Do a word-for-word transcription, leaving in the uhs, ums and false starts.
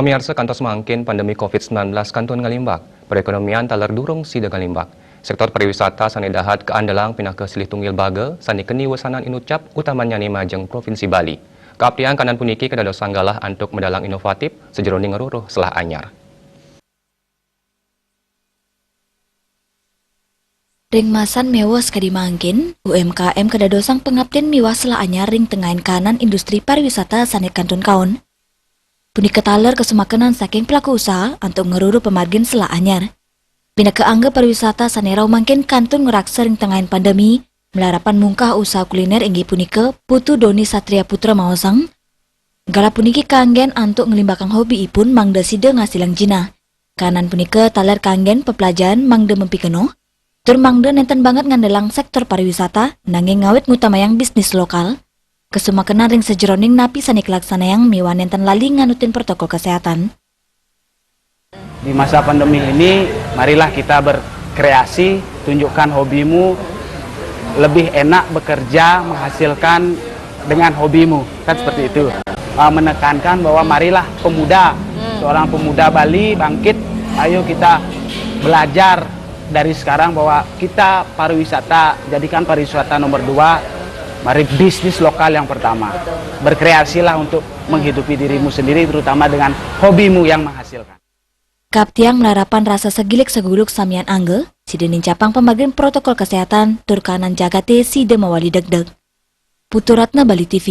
Miarsa, kantos mangkin pandemi covid sembilan belas kantun ngalimbak, perekonomian taler durung sida ngalimbak. Sektor pariwisata sane dahat kaandelang pinaka silih tunggil baga sane keni wesanan inucap, utamannyane majeng Provinsi Bali. Kaaptiang kanan puniki kadadosang galah antuk medalang inovatif sajeroning ngruruh selah anyar. Ring masan mewos kadi mangkin, U M K M kadadosang pangaptin miwah selah anyar ring tengahin kanan industri pariwisata sane kantun kaon. Punika taler kasumakenan saking pelaku usaha antuk ngruruh pamargin selah anyar. Pinaka angga pariwisata sane rauh mangkin kantun ngraksa ring tengahin pandemi, malarapan mungkah usaha kuliner inggih punika Putu Doni Satria Putra maosang, galah puniki kanggen antuk nglimbakang hobi ipun mangda sida ngasilang jinah. Kanan punika taler kanggen peplajahan mangda mapikenoh, tur mangda nenten banget ngandelang sektor pariwisata, nanging ngawit ngutamayang bisnis lokal. Kasumakenan ring sajeroning napi sane kalaksanayang miwah nenten lali nganutin protokol kesehatan. Di masa pandemi ini, marilah kita berkreasi, tunjukkan hobimu, lebih enak bekerja, menghasilkan dengan hobimu, kan seperti itu. Ah, menekankan bahwa marilah pemuda, seorang pemuda Bali bangkit, ayo kita belajar dari sekarang bahwa kita pariwisata, jadikan pariwisata nomor dua, mari bisnis lokal yang pertama. Berkreasilah untuk menghidupi dirimu sendiri, terutama dengan hobimu yang menghasilkan. Kaaptiang malarapan rasa sagilik saguluk samian angga, sida nincapang pamargin protokol kesehatan, tur kanan jagate sida mawali degdeg. Putu Ratna, Bali T V.